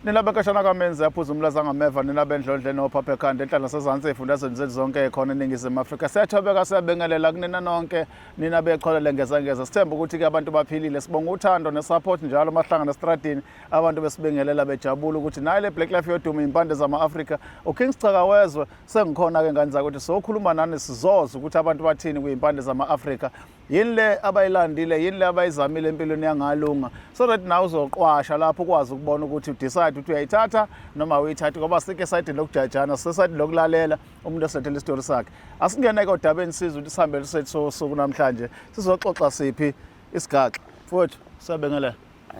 Nina benkashana kaMenzi aphuza umlaza ngameva, nina bendlondle nophapha ekhanda enhla nasezansi ey'fundazweni zethu zonke khona eNingizimu Afrika. Siyathobeka, siyabengelela kunina nonke nina beqhola lengezangeza. Sithemba ukuthi-ke abantu baphilile. Sibonga uthando nesupport njalo mahlangana estradini, abantu besibingelela bejabula ukuthi nayi le Black Life yodumo, impande zama-Afrika. UKing Sicaka wezwe sengikhona-ke ngane zakuthi sokhuluma nani, sizoza ukuthi abantu bathini kuyimpande zama-Afrika. Yini le abayilandile, yini le abayizamile empilweni yangalunga, so that nawe uzoqwasha lapho ukwazi ukubona ukuthi udecide ukuthi uyayithatha noma awuyithathi, ngoba sikho esayidini lokujajana, sisesayidini lokulalela umuntu esilethela isitori sakhe. Asingene-ke odabeni, sizwe ukuthi sihambele sethu sosuku namhlanje sizoxoxa siphi isigaxa. Mfowethu, siyabingelela.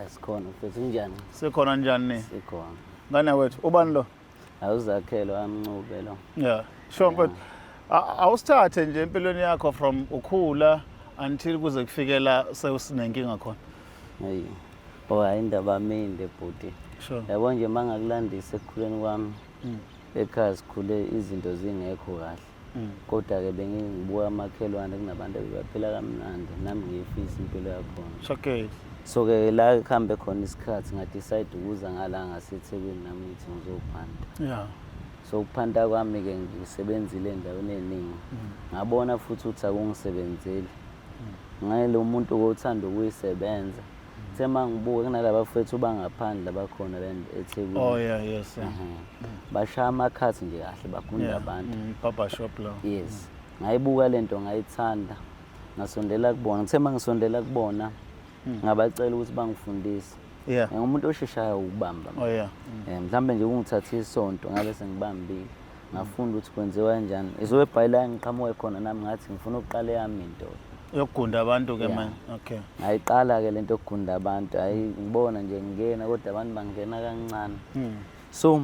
Asikhona mfethu, kunjani? Sikhona, njani ni? Sikhona. Ngane wethu, ubani lo? Awuzakhelo amncube lo. Yeah, sure mfethu. Awusithathe nje empilweni yakho from ukhula until kuze kufikela sewusinenkinga khona. Hey. Oh, hayi, indaba minde bhuti. Yabo nje mangakulandisa ekukhuleni kwami. Ekhaya sikhule izinto zingekho kahle. Kodwa ke bengibuka amakhelwane, kunabantu abebaphila kamnandi, nami ngiyifisa impilo yakhona. So ke la kuhambe khona isikhathi ngadecide ukuza ngala ngaseThekwini nami ngithi ngizophanta. So ukuphanta kwami ke ngisebenzile endaweni eningi. Ngabona futhi ukuthi akungisebenzeli. Ngale umuntu othanda ukuyisebenza. Kuthe mangibuka kunalaba bafethu bangaphandle abakhona la eThekwini. Oh yeah, yes. Bashaya amakhathi nje kahle, bagunda abantu. Barber shop lo. Yes. Ngayibuka lento, ngayithanda. Ngasondela kubona. Ngithe mangisondela kubona ngabacela ukuthi bangifundise. Ngumuntu osheshayo ukubamba. Oh yeah. Mhlambe nje kungithatha isonto ngabe sengibambile. Ngafunda ukuthi kwenziwa kanjani. Izobe la ngiqhamuke khona nami ngathi ngifuna ukuqala eyami into. Yokugunda abantu ke manje. Okay. Ngayiqala ke lento yokugunda abantu. Hayi, ngibona nje ngingena kodwa abantu bangena kancane. So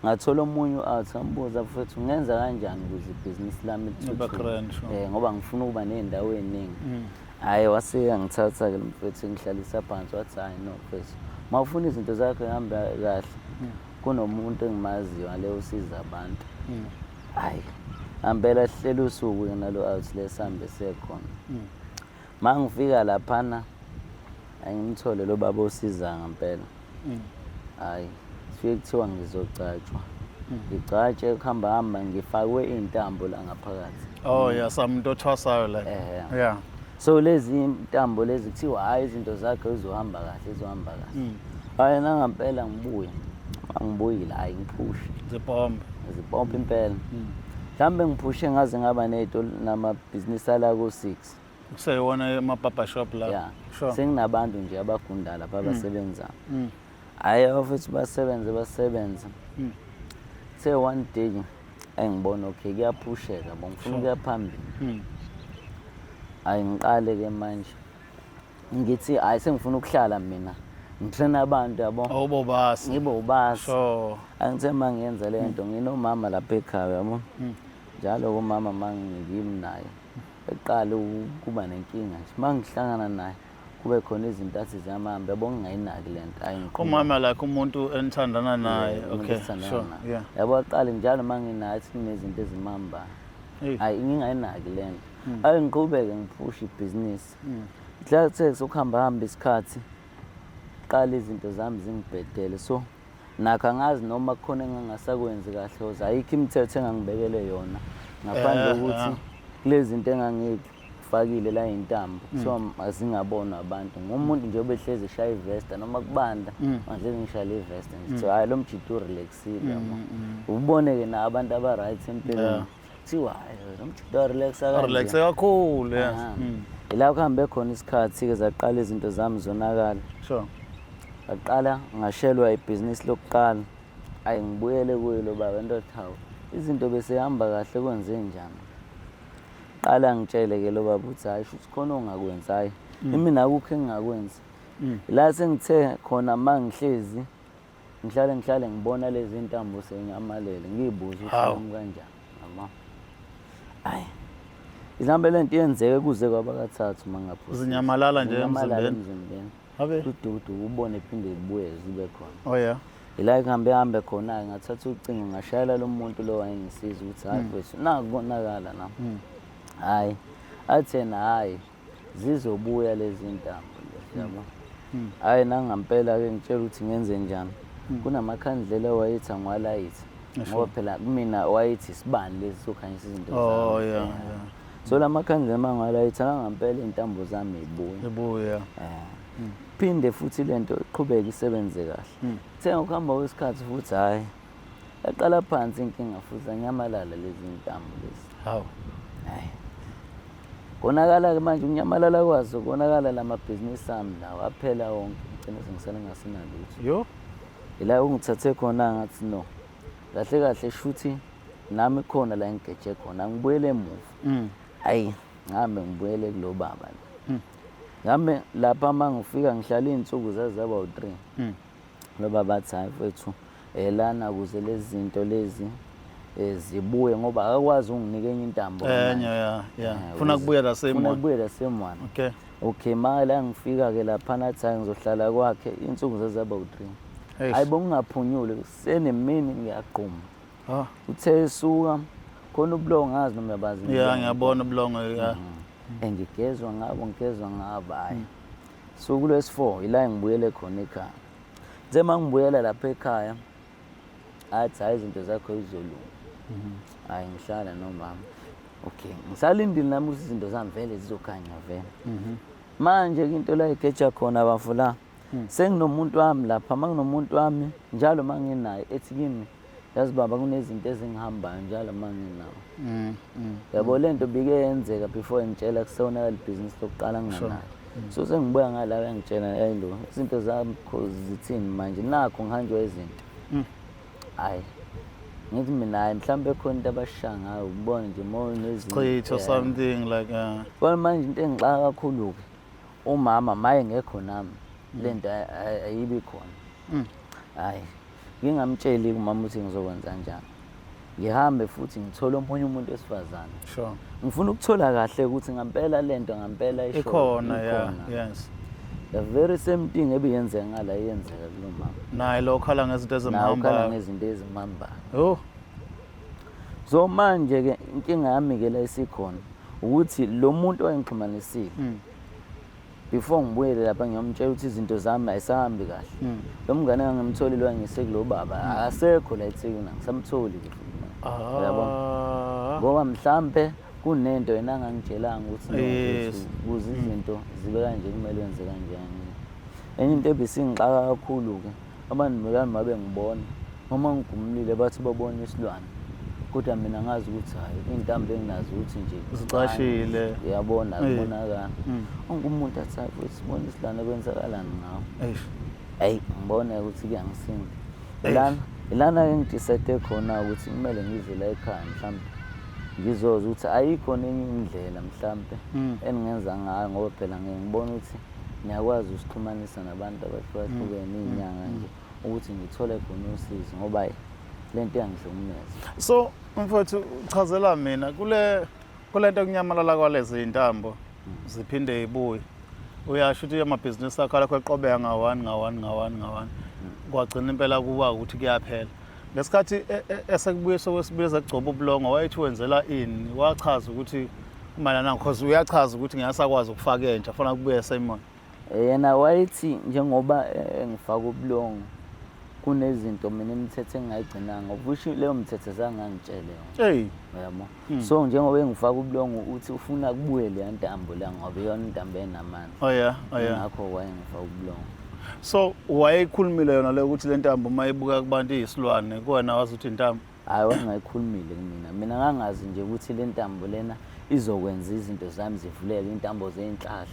ngathola omunye u-out, ngambuza, "Mfethu, ngenza kanjani ukuze ibhizinisi lami Ibe lithuthuke?" grand, sure. Ngoba ngifuna ukuba ney'ndawo ey'ningi. Hhayi, wase ngithatha-ke lo mfethu, ngihlalisa phansi, wathi, "Hhayi no mfethu, uma ufuna izinto zakho zihambe kahle, kunomuntu engimaziyo ngale usiza abantu." Hhayi, ngempela sihlele usuku-ke nalo out le, sihambe siye khona. Ma ngifika laphana angimthole lo baba osiza ngempela. Hhayi, sifike kuthiwa ngizogcatshwa, ngigcatshe, kuhamba hamba ngifakwe iy'ntambo la ngaphakathi. Oh yeah, samuntu othwasayo like. Ehhe. So lezi ntambo lezi kuthiwa hhayi, izinto zakhe zizohamba kahle, zizohamba kahle. Hhayi, nangampela ngibuye, angibuyile, hhayi, ngiphushe. Zibhombe. Zipompa impela. Mhlawumbe ngiphushe ngaze ngaba ney'tolo namabhizinisi ala ko-six. Kuseyiwona ama-barber shop la. Ya. Senginabantu nje abagunda lapha abasebenzayo. Hhayi, abafethu basebenze, basebenze. The one day engibona okay, kuyaphusheka bo, ngifuna ukuya phambili. Hhayi, ngiqale-ke manje ngithi hhayi, sengifuna ukuhlala mina ngitrain abantu, yabo. Awubobasi. Ngibe ubasi. Angithe uma ngiyenza le nto, nginomama lapha ekhaya, yabo. Njalo kumama uma ngimi naye eqale ukuba nenkinga nje, uma ngihlangana naye kube khona izinto athi ziyamahamba, yabo, ngingayinaki le nto. Hhayi, ngiqhubeke. Umama like umuntu enithandana naye. Umuntu esithandana naye. Yabo, aqale njalo uma nginaye athi kunezinto ezimhambayo. Hey. Hhayi, ngingayinaki le nto. Hhayi, ngiqhubeke ngiphushe ibhizinisi. Kuthe sokuhamba hamba isikhathi, qala izinto zami zingibhedele. So nakho angazi noma kukhona engangasakwenzi kahle cause ayikho imithetho engangibekele yona ngaphandle kokuthi kulezi zinto engangifakile la iy'ntambo kuthiwa azingabonwa abantu. Ngumuntu nje obehlezi eshaya ivesta noma kubanda, ngihlezi ngishayela ivesta nje, kuthiwa hhayi, lo mjito urelaxile, yabo. Ubone-ke na abantu aba-right empilweni, kuthiwa hhayi, lo mjito warelaxa kanje. Relaxe kakhulu, yes. Aha. Ila kuhambe khona isikhathi-ke zaqala izinto zami zonakala. Ngaqala ngashelwa ibhizinisi lokuqala. Ayi, ngibuyele kuye lo baba, into athi, "Hawu, izinto besihamba kahle, kwenze njani?" Qala ngitshele-ke lo baba ukuthi hhayi, shuthi khona ongakwenzi. Hhayi, imina akukho engingakwenzi. La sengithe khona ma ngihlezi ngihlale ngibona lezi ntambo seyinyamalele, ngiy'buze ukuthi Hawu. nami kanjani, yabo. Hhayi, mhlawumbe le nto yenzeke kuze kwaba kathathu uma ngingaphosisi. Zinyamalala nje Zinyamalala emzimbeni? Emzimbeni. Habe. Ududu ubone phinde zibuye zibe khona. Oh yeah. Ila kuhambe hambe khona-ke ngathatha ucingo, ngashayela lo muntu lo wayengisiza ukuthi hhayi mfethu, naku konakala la. Hhayi, athi yena hhayi, zizobuya lezi ntambo lezi, yabo. Hhayi, nangampela-ke ngitshela ukuthi ngenze njani. Kunamakhandlela wayethi angiwalayithe, ngoba phela kumina wayethi isibani lesi sokhanyisa izinto Oh zami. yeah. So la makhandlela uma ngiwalayitha ngangampela iy'ntambo zami y'buye. Ibuya. Phinde futhi lento iqhubeke isebenze kahle. Kuthe ngokuhamba kwesikhathi futhi, hhayi, yaqala phansi inkinga futhi, anyamalala lezi ntambo lezi. Hawu. Hhayi, konakala-ke manje ukunyamalala kwazo, konakala la mabhizinisi ami lawo, aphela wonke, ngigcine sengisale ngasinalutho. Yo. Ila ungithathe khona ngathi no, kahle kahle shuthi nami khona la engigeje khona, angibuyele emuva. Hayi, ngihambe ngibuyele kulo baba lo. Ngihambe lapha, uma ngifika ngihlala iy'nsuku zazaba u-3. Lo baba athi, hhayi mfethu, lana ukuze lezi zinto lezi zibuye, ngoba akakwazi unginika enye intambo Enye manje. yeah. Funa kubuya la same Funa one. kubuye la same one. Okay. Okay, ma la ngifika-ke laphana athi hhayi ngizohlala kwakhe iy'nsuku zazaba u-3. Eish. Hayi, bokungaphunyuli, kusenemini ngiyagquma. Ah. Uthe esuka khona ubulongo, ngazi noma uyabazi Yeah, ubulongo. ngiyabona ubulongo, yeah. Ngigezwa ngabo, ngigezwa ngabo, hhayi. Suku lwesi-4 ila engibuyele khona ekhaya. Nje uma ngibuyela lapha ekhaya, athi hhayi, izinto zakho zizolunga. Hhayi, ngihlala nomama. Okay, ngisalindile nami ukuthi izinto zami vele zizokhanya vele. Manje-ke into la igeja khona bafo la, senginomuntu wami lapha, uma nginomuntu wami njalo uma nginaye ethi kimi, yazi baba, kunezinto ezingihambayo njalo uma nginawo. Yabo lento bike yenzeka before ngitshela kusewonakala ibhizinisi lokuqala nginganayo. So sengibuya ngala uyangitshela, hey lo, izinto zakho zithini manje, nakho ngihanjwa izinto. Hhayi, ngithi mina hhayi, mhlawumbe khona into abashaya ngayo, ubone nje uma unezinto. Chitho something like Kodwa manje into engixaka kakhulu-ke, umama maye ngekho nami, lento ayibi khona. Hhayi, ngingamtsheli umama ukuthi ngizokwenza kanjani. Ngihambe futhi ngithole omunye umuntu wesifazane. Ngifuna ukuthola kahle ukuthi ngampela lento ngampela isho Ikhona, yeah. Yes. The very same thing ebiyenzeka ngala iyenzeka kulo mama. Naye lo khala ngezinto Nawe ukhala ezimhambayo. ngezinto ezimhambayo. Oh. So manje ke inkinga yami ke la isikhona ukuthi lo muntu owayengixhumanisile, before ngibuyele lapha ngiyomtshela ukuthi izinto zami ayisahambi kahle, lo mngane engangimtholile wangise kulo baba akasekho la eThekwini, angisamtholi ke futhi manje. Uyabona? Ah. Ngoba mhlampe kunento yena angangitshelanga ukuthi no, mfethu, ukuze izinto zibe kanje kumele wenze kanje kanje. Enye into ebisingixaka kakhulu-ke, abantu bekani mabe ngibona uma ngigumulile bathi babona isilwane, kodwa mina ngazi ukuthi hhayi, iy'ntambo enginazo ukuthi nje Zicashile. Uyabona, kubonakala. Wonke umuntu athi, hayi futhi sibona isilwane, kwenzakalani ngawo? Eish. Hayi, ngibone ukuthi kuyangisinda. Eish. Ilana-ke ngidecide khona ukuthi kumele ngize la ekhaya, mhlampe ngizozwa ukuthi ayikho nenye indlela mhlampe engingenza ngayo, ngoba phela ngike ngibone ukuthi niyakwazi usixhumanisa nabantu abahlukahlukene, iy'nyanga nje, ukuthi ngithole khona usizo, ngoba hhayi, le nto iyangihlukumeza. So mfowethu, chazela mina kule nto kunyamalala kwalezi intambo ziphinde ibuye. Uyasho ukuthi amabhizinisi akho alokho eqobeka nga-one nga-one nga-one nga-one, kwagcina impela kuba ukuthi kuyaphela. Ngesikhathi esekubuyiswa kwesibili ezekugcoba ubulongo, wayethi wenzela ini? Wachaza ukuthi mayelana, because uyachaza ukuthi ngeke ukufaka entsha, funa kubuye same one. Yena wayethi njengoba engifaka ubulongo, kunezinto mina imithetho engingayigcinanga, kusho leyo mithetho zange angitshele yona. Hey. Uyabo, so njengoba engifaka ubulongo uthi ufuna kubuye leya ntambo la, ngoba iyona intambo enamandla. Oh yeah. Ngakho wayengifaka ubulongo. So wayekhulumile yona leyo ukuthi le ntambo uma ibuka kubantu iyisilwane, kuwena wazi ukuthi intambo? Hhayi, wangayikhulumile kumina. Mina ngangazi nje ukuthi le ntambo lena izokwenza izinto zami zivuleke, iy'ntambo zey'nhlahla,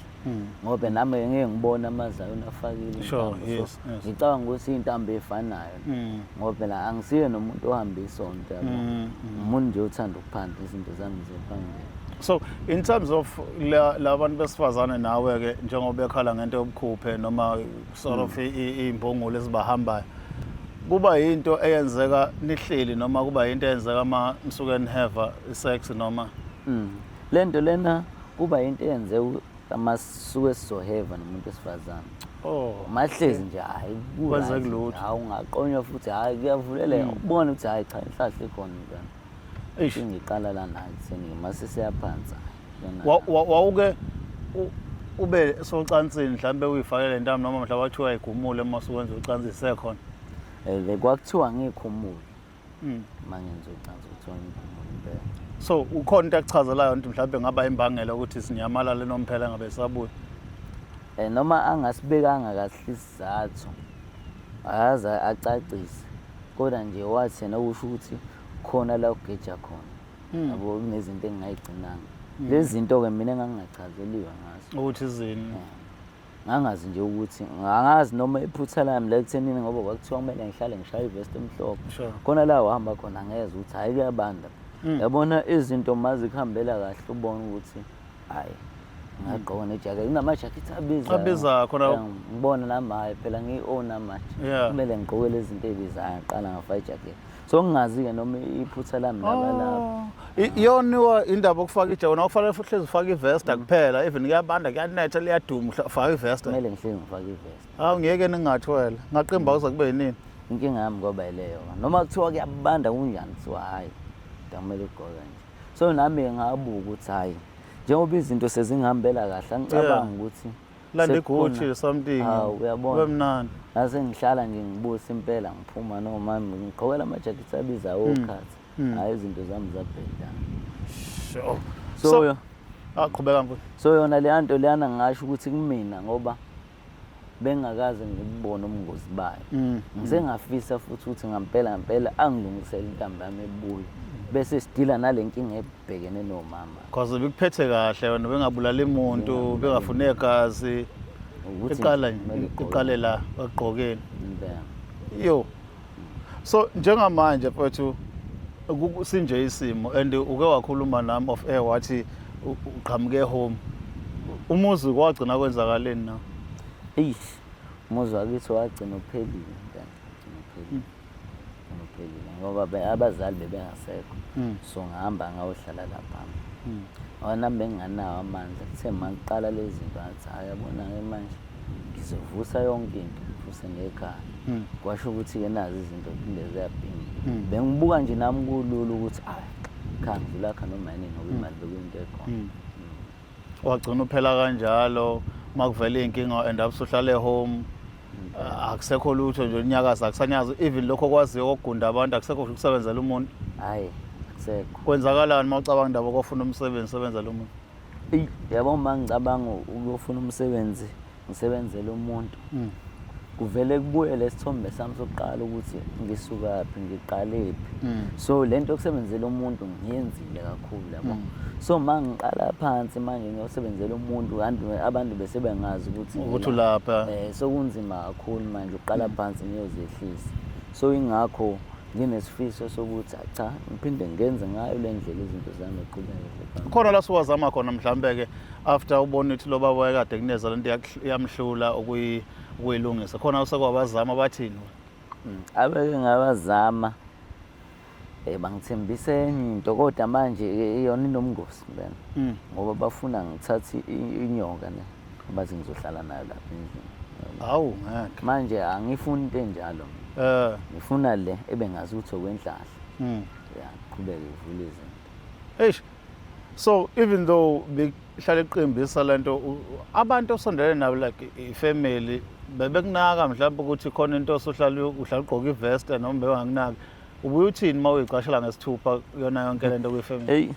ngoba nami ngeke ngibone amazayoni afakile intambo. So, ngicabanga ukuthi iy'ntambo ey'fanayo, ngoba phela angisiye nomuntu ohamba isonto, yabo, umuntu nje othanda ukuphanda izinto zami ziphambili. So in terms of la bantu besifazane nawe ke, njengoba bekhala ngento yobukhuphe noma sort of iy'mbongolo ezibahambayo, kuba yinto eyenzeka nihleli noma kuba yinto eyenzeka uma nisuke niheva i-sex noma? Le nto lena kuba into eyenzeka amasuke sizoheva nomuntu wesifazane. Mahlezi nje, hhayi, Kwenzeka ku-right. lutho. Hawu, ungaqonywa futhi, hhayi, kuyavuleleka, ubone ukuthi hhayi cha, inhlahla ikhona njani. Eish. Ngiqala la nayo ekutheni mase siyaphansi. Wawuke ube socansini mhlawumbe uyifakele le ntambo, noma mhlawumbe wathi uyayigumula uma usuwenza ucansi isekhona? Kwakuthiwa ngikhumule. Uma ngenza ucansi kuthiwa ngikhumule impela. So ukhona into akuchazelayo ukuthi mhlawumbe ngaba imbangela ukuthi sinyamalale nomphela ngabe sabuya? Noma angasibekanga kahle isizathu, akaze acacise, kodwa nje wathi yena kusho ukuthi khona la kugeja khona. Yabo, kunezinto engingayigcinanga. Lezi zinto-ke mina engangingachazeliwe ngazo. Ukuthi izini? Ngangazi nje ukuthi angazi noma iphutha lami la ekuthenini, ngoba kwakuthiwa kumele ngihlale ngishaye ivesti emhlophe. Khona la uhamba khona ngezwe ukuthi hhayi kuyabanda. Yabona izinto mazikuhambela kahle ubone ukuthi hhayi ngagqoka nejakhethi, kunamajakhethi abizayo. Abizayo khona. Ngibona nami hhayi phela ngiyi-owner manje. Kumele ngigqoke lezi zinto ey'bizayo, ngaqala ngafaka ijakhethi. So ngingazi-ke noma iphutha lami laba lapho. Iyoniwa indaba okufaka ijakhethi, wena kufanele uhlezi ufake ivesta kuphela, even kuyabanda, kuyanetha, liyaduma, faka ivesta. Kumele ngihlezi ngifake ivesta. Hawu ngiyeke ningathwele. Ngaqimba kuze kube yinini? Inkinga yami ngoba yileyo. Noma kuthiwa kuyabanda kunjani kuthiwa hhayi, kumele ugqoke nje. So nami ngabuka ukuthi hhayi, njengoba izinto sezingihambela kahle, angicabangi ukuthi landa iGucci something. Hawu uyabona. Kube mnandi. Ngase ngihlala nje ngibusa impela ngiphuma noma ngigqokela amajakhethi abizayo okhathi. Hhayi izinto zami zabheda. Sure. So aqhubeka mfowethu. So yona leya nto leyana ngingasho ukuthi kumina ngoba bengakaze ngibone ubungozi bayo. Ngisengafisa futhi ukuthi ngampela ngempela angilungisele intambo yami ebuye. Bese sidila nale nkinga ebhekene nomama. Because bekuphethe kahle wena, bengabulali umuntu, bengafuni igazi. Iqala iqale la ekugqokeni. Yo. So njengamanje mfowethu sinje isimo, and uke wakhuluma nami off air wathi uqhamuke home. Umuzi kwagcina kwenzakaleni na? Eish, umuzi wakithi wagcina uphelile mntana, uphelile. Uphelile ngoba abazali bebengasekho. So ngihamba ngayohlala lapha. Ngoba nami benginganawo amandla, kuthe makuqala lezi zinto ngathi hhayi yabona-ke manje ngizovusa yonke into, ngivuse nekhaya. Kwasho ukuthi-ke nazi izinto phinde ziyabhimba. Bengibuka nje nami kulula ukuthi ayi cha ngizolakha noma yini ngoba imali bekuyinto ekhona. Wagcina uphela kanjalo, makuvela iy'nkinga end up usuhlala e-home. Akusekho lutho nje unyakaza, akusanyazi even lokho okwaziyo kokugunda abantu, akusekho ukusebenzela umuntu. Hhayi akusekho. Kwenzakalani uma ucabanga indaba kofuna umsebenzi usebenzela umuntu? Eyi yabo uma ngicabanga ukuyofuna umsebenzi ngisebenzele umuntu, kuvele kubuye lesithombe sami sokuqala ukuthi ngisukaphi, ngiqalephi. So lento yokusebenzela umuntu ngiyenzile kakhulu yabo. So uma ngiqala phansi manje ngiyosebenzela umuntu, kanti abantu bese bengazi ukuthi ukuthi ulapha. Sokunzima kakhulu manje uqala phansi ngiyozehlisa. So ingakho nginesifiso sokuthi cha ngiphinde ngenze ngayo le ndlela izinto zami eqhubeke. Khona la suwazama khona mhlambe ke after ubona ukuthi lo baba wayekade kuneza lento iyamhlula ukuyilungisa, khona usekwabazama bathini? Abeke ngabazama bangithembisa enye into, kodwa manje iyona inomngozi impela. Ngoba bafuna ngithathe inyoka ne bathi ngizohlala nayo lapha endlini. Hawu ngeke. Manje angifuni into enjalo mina. Ngifuna le ebengazi ukuthi okwenhlahla. Ya, qhubeke ivule izinto. Eish. So even though behlala eqimbisa lento, abantu osondelene nabo like ifamily bebekunaka mhlawumbe ukuthi khona into osuhlala uhlala ugqoka ivest noma bebangakunaki. Ubuye uthini uma uyicashela ngesithupha kuyona yonke lento kuyifamily? Hey,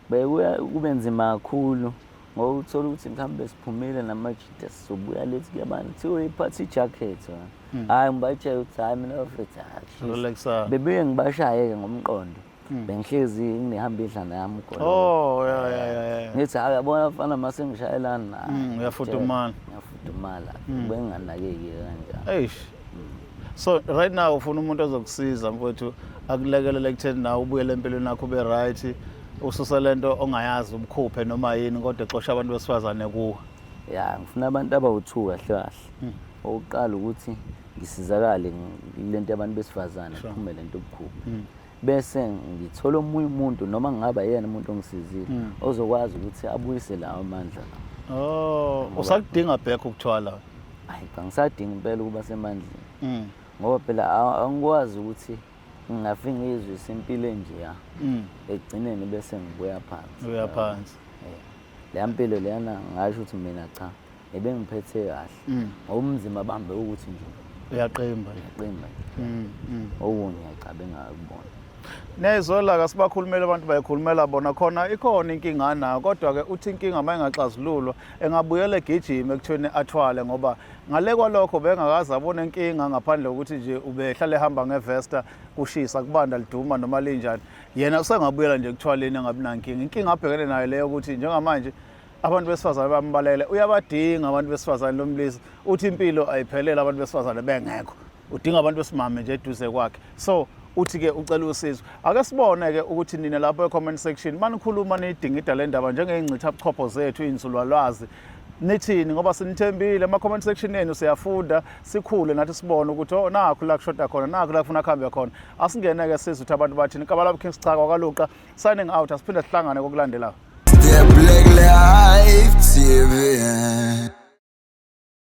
bekuya kube nzima kakhulu ngoba uthola ukuthi mhlawumbe siphumile namajita sizobuya lethi kuyabantu kuthiwa iphathe ijacket wena. Hhayi ngibatshela ukuthi hhayi mina bafethu hhayi. Relaxa. Bebuye ngibashaye-ke ngomqondo. Bengihlezi nginehamba idlana yami ugolo. Oh yeah. Ngithi hayi yabona mfana mase ngishayelana. Uyafudumala. Ngiyafudumala. Benginganakeki kanjalo. Eish. So right now ufuna umuntu ozokusiza mfowethu akulekelele ekutheni nawe ubuyele empilweni yakho ube right, ususe lento ongayazi ubukhuphe noma yini kodwa exosha abantu besifazane kuwe. Ya, ngifuna abantu abawu-2 kahle kahle. Okokuqala ukuthi ngisizakale lento yabantu besifazane, kuphume lento obukhuphe. Bese ngithola omunye umuntu noma ngingaba yena umuntu ongisizile ozokwazi ukuthi abuyise lawo amandla la. Oh, usakudinga back ukuthwala? Hayi, angisadingi impela ukuba semandleni. Ngoba phela angikwazi ukuthi ngingafike ngizwise impilo enjeya. Ekugcineni bese ngibuya phansi. Uya phansi. Leya mpilo leyana ngasho ukuthi mina cha, ebengiphethe kahle. Ngoba umzimba bambe ukuthi nje Uyaqimba. Uyaqimba. Okunye cha bengakubona. Nezwela-ke sibakhulumela abantu bayikhulumela bona khona ikhona inkinga anayo, kodwa-ke uthi inkinga uma ingaxazululwa engabuyela egijima ekuthweni athwale, ngoba ngale kwalokho bengakaze abone inkinga ngaphandle kokuthi nje ubehlale ehamba ngevesta kushisa kubanda liduma noma linjani. Yena usengabuyela nje ekuthwaleni angabi nankinga. Inkinga abhekene nayo leyo ukuthi njengamanje abantu besifazane bambalele, uyabadinga abantu besifazane lo mlisa. Uthi impilo ayiphelele abantu besifazane bengekho, udinga abantu besimame nje eduze kwakhe. So uthi-ke ucela usizo. Ake sibone-ke ukuthi nina lapho e-comment section manikhuluma niyidingida le ndaba njengey'ngcithabuchopho zethu, iy'nzulwalwazi, nithini? Ngoba sinithembile ama-comment section yenu, siyafunda sikhule nathi sibone ukuthi oh nakhu la kushoda khona, nakhu la kufuna kuhambe khona. Asingene-ke sizwe ukuthi abantu bathini. Kabala King Sichaka kaLuqa signing out. Asiphinde sihlangane kokulandelayo. The Black Life TV.